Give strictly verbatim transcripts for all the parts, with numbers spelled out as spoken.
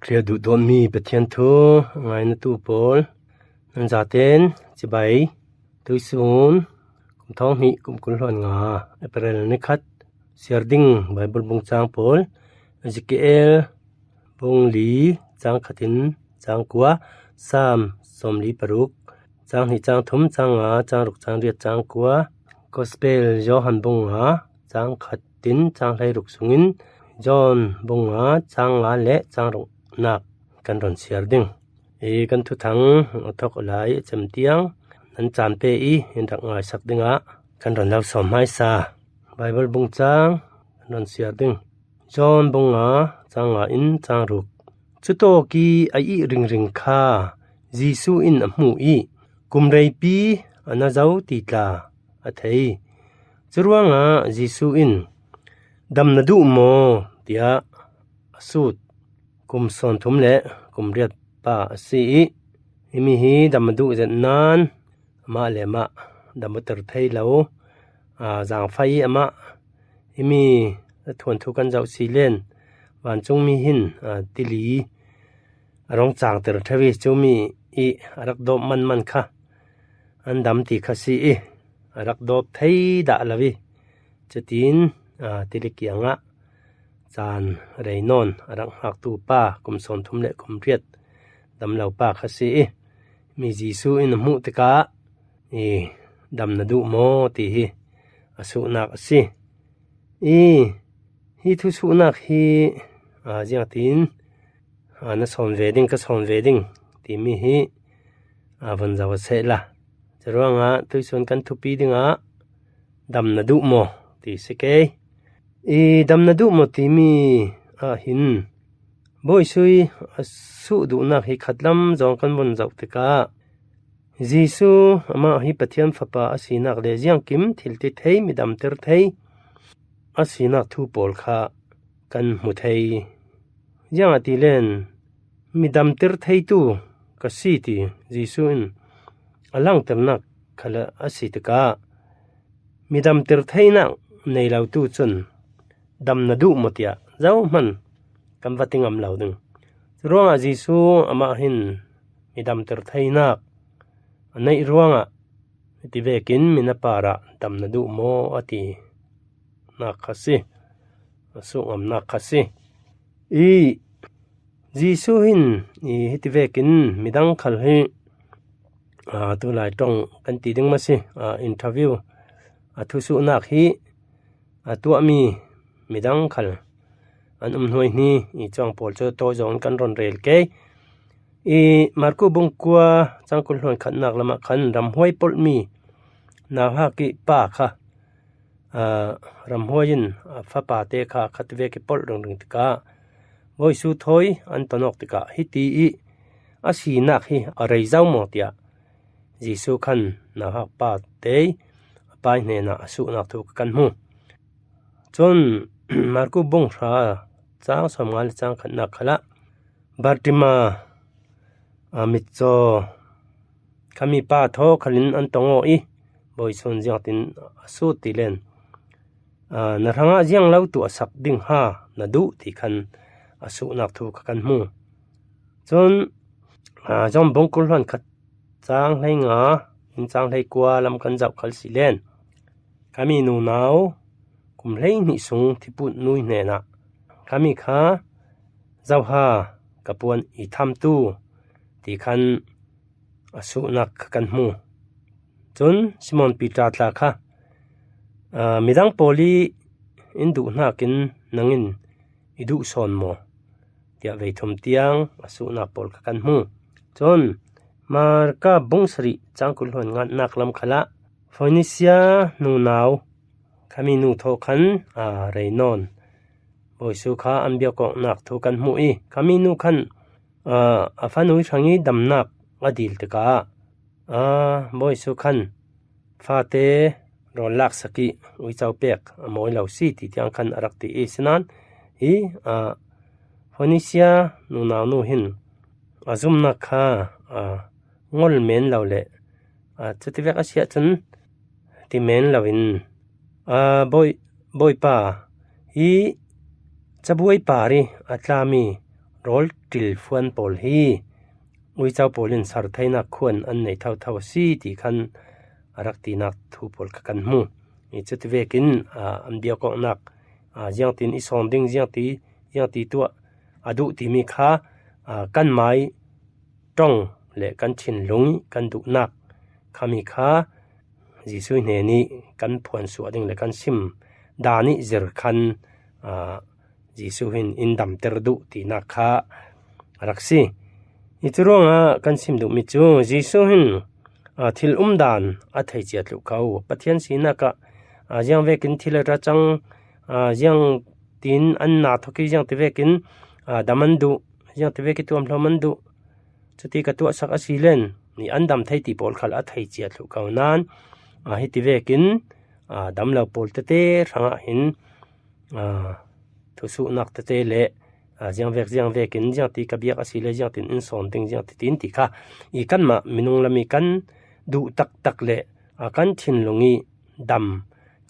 Khrih a duhdawtmi Pathian thu a ngainatu pawl, nan zaten cibai. Tuisun kum thawng hnih kum kul hluan nga April ni khat siar ding Bible bung cang pawl, Ezekiel bung li cang khatin cang kua, Sam sawmli paruk, cang hnih, cang thum, cang nga, cang ruk, cang riat, cang kua, Gospel Johan bung nga cang khatin cang hleiruk sungin John bung nga cang nga le cang ruknak kan ron siar ding. I kan thuthang a thawk lai a cem tiang nan caan pe i in rak ngaisak dingah kan ron lo sawm hmaisa. Bible bung cang kan ron siar ding. John bung nga cang nga in cang ruk. Cutawk i a ih ringring kha Jesu in a hmu i kum reipi a na zo ti tla a thei. Curuangah Jesu in, "Dam na duh maw?" tiah a sut. Kum sawmthum le kum riat pa a si i, himi hi dam a duh zet nain amah le amah dam a tir thei lo. Aa, zaangfai i amah himi a thuanthu kan zoh si len, vancungmi hin, aa, tili a rong cangtir theu i, cumi i a rak dawp manman kha an dam ti kha si i, a rak dawp thei dah lo i, cutin, aa, tili kiangah caan rei nawn a rak hngaktu pa kum sawmthum le kum riat dam lo pa kha si i, mi Jesu in a hmuh tikah i, "Dam na duh maw?" ti hi a suhnak a si. I, hi thusuhnak hi, aa, ziangtin, aa, na sawn ve ding, ka sawn ve ding timi hi, aa, vun zo a sehla. Curuangah tuisun kan thupi dingah, "Dam na duh maw?" ti si kei. I, "Dam na duh maw?" timi ah hin Bawi Jesu i a suh duhnak hi khatlam zong kan vun zoh tikah, Jesu amah hi Pathian Fapa a sinak le ziangkim thilti thei, midamtir thei a sinak thu pawl kha kan hmu thei. Ziangahtile midamtir theitu ka si ti Jesu in a langternak khal a si tikah, midamtir theinak nei lotu cun, "Dam na duh maw?" tiah zohman kan va ti ngam lo ding. Curuangah Jesu amah hin midamtir theinak a neih ruangah hiti vekin mi na parah, "Dam na duh maw?" a ti nak kha si, a suh ngamnak kha si. I, Jesu hin i hiti vekin midang khal hi, aa, tulai ṭong kan ti ding maw si, aa, interview, a thusuhnak hi a tuahmi midang khal an um hnuaihni i cuang pawl cu tawi zong kan ron rel kei. I Marku bung kua cang kul hluan khatnak lamah khan ramhuai polhmi nauhak i pa kha, aa, ramhuai in a fapate kha khatvek i polh ringring tikah Bawi Jesu thawi an ton awk tikah hiti i a sinak hi a rei zo maw tiah Jesu khan nauhak pate a pai hnenah a suhnak thu kan hmu. Cun Marku bung hra cang sawmnga le cang khatnak khalah Bartima, aa, mitcaw khami pa thaw khalin an tong aw i, Bawi Jesu in ziangtin a sut ti len, aa, "Na hrangah ziang lo tuah sak ding ha na duh?" ti khan a suhnak thu kha kan hmu. Cun, aa, John bung kul hluan khat cang hleinga in cang hleikua lam kan zoh khal si len, "Khami nunau kum hleihnih sung thiput nui hnenah khami kha zoha ka puan i thamtu," ti khan a suhnak kha kan hmu. Cun Simon Piter tla kha, "Aa, midang pawl i in duh hnakin nangin i duh sawn maw?" tiah vei thum tiang a suhnak pawl kha kan hmu. Cun Marka bung sarih cang kul hluan nganak lam khalah Foinisia nunau khami nu thaw khan, aa, rei nawn Bawi Jesu kha an biak awknak thu kan hmu i, khami nu khan, aa, a fanui hrang i damnak a dil tikah, aa, Bawi Jesu khan, "Fate rawn laksak i uico pek a mawi lo si," ti tiang khan a rak ti i, sinain hi, aa, Foinisia nunau nu hin a zumnak kha, aa, ngol men lo le, aa, cutivek a si ahcun ti men loin, aa, Bawi, Bawipa, hi cabuai par i a tlami rawl ṭilfuan pawl hi uico pawl in sar theinak khuan an nei thotho a si ti khan a rak tinak thu pawl kha kan hmu. I cuti vekin, aa, an biak awknak, aa, ziangtin i sawn ding, ziangti, ziangti tuah a duh timi kha, aa, kan mai ṭong le kan thinlung i kan duhnak khami kha Jesuh hnen i kan phuan suah ding le kan sim dan i zir khan, aa, Jesuh hin in damter duh tinak kha a rak si. I curuangah kan sim duhmi cu Jesuh hin, aa, thil umdan a thei cia thluh ko. Pathian sinak ah, aa, ziang vekin thil a ra cang, aa, ziang tin an na thawk i ziang ti vekin, aa, dam an duh, ziang ti vek i tuamhlawm an duh. Cuti ka tuahsak a si len, i an dam thei ti pawl khal a thei cia thluh ko nain, aa, hiti vekin, aa, dam lo pawl tete hrangah hin, aa, thusuhnak tete le, aa, ziang vek, ziang vekin, ziang ti ka biak a si le, ziang tin in sawn ding, ziang ti tin ti kha. I kanmah minung lam i kan duh taktak le, aa, kan thinlung i dam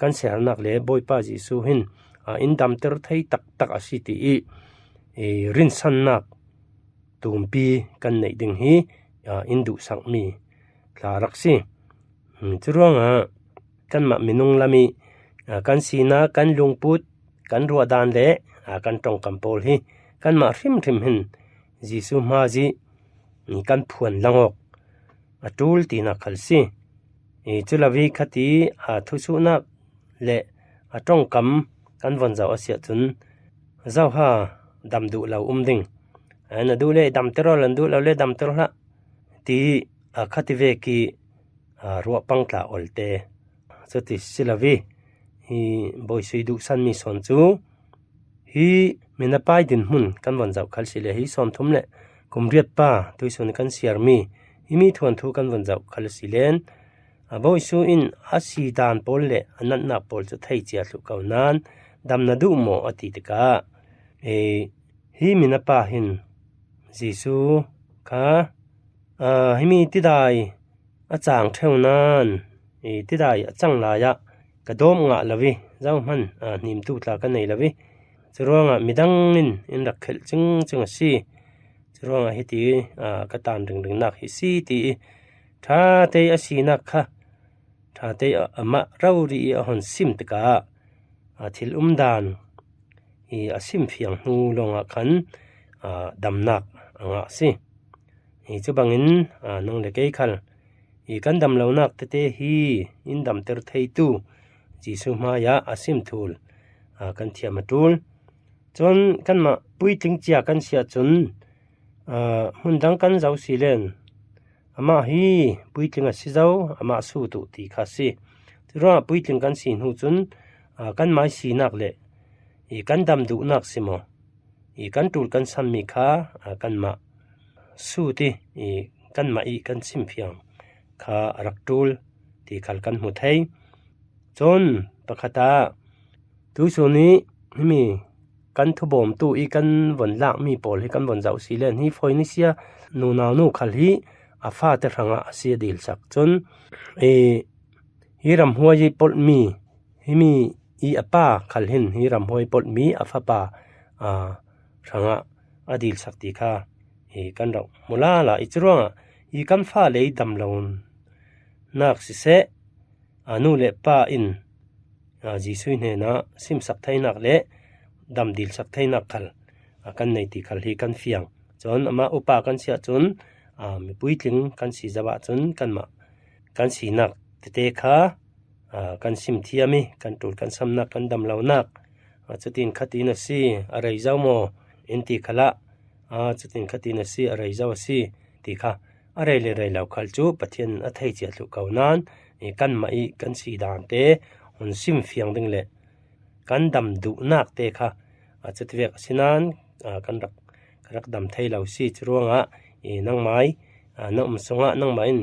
kan sernak le Bawipa Jesuh hin, aa, in damter thei taktak a si ti i, i rinsannak tumpi kan neih ding hi, aa, in duhsakmi thla rak si. Hmm, curuangah kanmah minung lam i, aa, kan sinak, kan lungput, kan ruahdan le, aa, kan ṭongkam pawl hi kanmah hrimhrim hin Jesuh hmai i kan phuan lang awk a ṭul tinak khal si. I cu lo i khati, aa, thusuhnak le a ṭongkam kan von zoh a si ahcun, zoha dam duh lo um ding. An a duh le damter aw, an duh lo le damter hlah ti, aa, khati vek i, aa, ruahpang tla olte. Cuti si lo i, hi Bawi Jesuh duhsanmi sawn cu, hi minapa i dinhmun kan von zoh khal si le, hi sawmthum le kum riat pa tuisun kan siarmi, himi thuanthu kan von zoh khal si len, a Bawi Jesuh in a si dan pawl le a natnak pawl cu thei cia thluh ko nain, dam na duh maw a ti tikah, e, hi minapa hin Jesuh kha, aa, himi tidai a cang ṭheu nain, i, tidai a cang lai ah ka dawm ngah lo i, zohman, aa, hnimtu tla ka nei lo i, curuangah midang in in rak khelh cingcing a si. Curuangah hiti, aa, ka tan ringringnak hi si ti i, ṭha te a sinak kha, ṭha te a, amah rori i a hon sim tikah, aa, thil umdan i a sim fiang hnu lawngah khan, aa, damnak a ngah a si. Hi cu bangin, aa, nang le kei khal i kan dam lonak tete hi in damter theitu Jesuh hmaiah a sim thul, aa, kan thiam a ṭul. Cun kanmah puitling cia kan si ahcun, aa, hmun dang kan zoh si len, amah hi puitling a si zo, amah sut uh ti kha a si. Curuangah puitling kan si hnu cun, aa, kanmah i sinak le i kan dam duhnak si maw, i kan ṭul kan sammi kha, aa, kanmah sut i, i kanmah i kan simfiang kha a rak ṭul ti khal kan hmu thei. Cun pakhat ah tuisun i himi kan thubawmtu i kan von lakmi pawl hi kan von zoh si len, hi Foinisia nunau nu khal hi a fate hrangah a si a dilsak. Cun, i, hi ramhuai i polhmi, himi i a pa khal hin hi ramhuai polhmi a fapa, aa, hrangah a dilsak ti kha, i, kan rak hmu lala i. Curuangah i kan fale i dam lonak siseh, aa, nu le pa in, aa, Jesuh hnenah simsak theinak le dam dilsak theinak khal, aa, kan nei ti khal hi kan fiang. Cun amah upa kan si ahcun, aa, mipuitling kan si zoh ahcun kanmah kan sinak tete kha, aa, kan sim thiam i kan ṭul kan samnak, kan dam lonak, aa, cutin khatin a si, a rei zo maw in ti khalah, aa, cutin khatin a si, a rei zo a si ti kha a rei le rei lo khal cu Pathian a thei cia thluh ko nain, i, kanmah i kan si dan te hun sim fiang ding le kan dam duhnak te kha, aa, cuti vek a si nain, aa, kan rak, ka rak dam thei lo si. Curuangah, i, nangmai, aa, na um sungah nangmah in,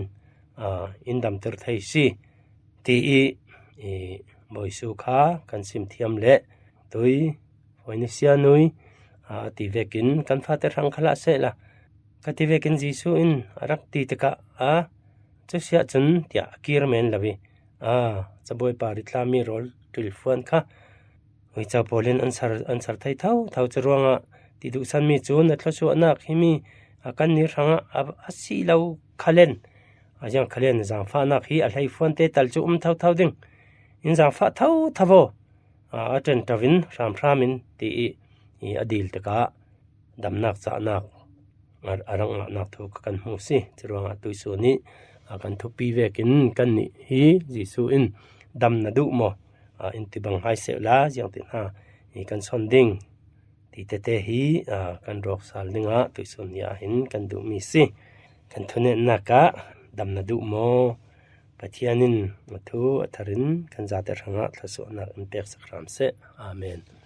aa, in damter thei si ti i, i, Bawi Jesuh kha kan sim thiam le tui Foinisia nui, aa, ti vekin kan fate hrang khalah sehla, ka ti vekin Jesuh in a rak ti tikah, aa, cu si ahcun tiah a kir men lo i, aa, cabuai pa ritlammi rawl ṭilfuan kha uico pawl in an sar, an sar thei thotho. Curuangah ti duhsan mi cu na thluasuahnak hi mi a kan ni hrangah a, a si lo khalen, a ziang khalen zaangfahnak hi a hleifuante tal cu um thotho ding. In zaangfah thotho aw, a, a ṭanṭo in hramhram in ti i, i a dil tikah damnak cahnak a, a rak ngahnak thu ka kan hmu si. Curuangah tuihsun i a kan thupi vekin kannih hi Jesuh in dam na duh maw? A, in ti bang hai sehla ziangtin ha i kan son ding ti tete hi, a, kan rawk sal dingah tuihsun ni ah hin kan duhmi si. Kan thunennak ah dam na duh maw? Pathian in a thu a thar in kan zate hrangah thluasuahnak in peksak hram seh. Amen.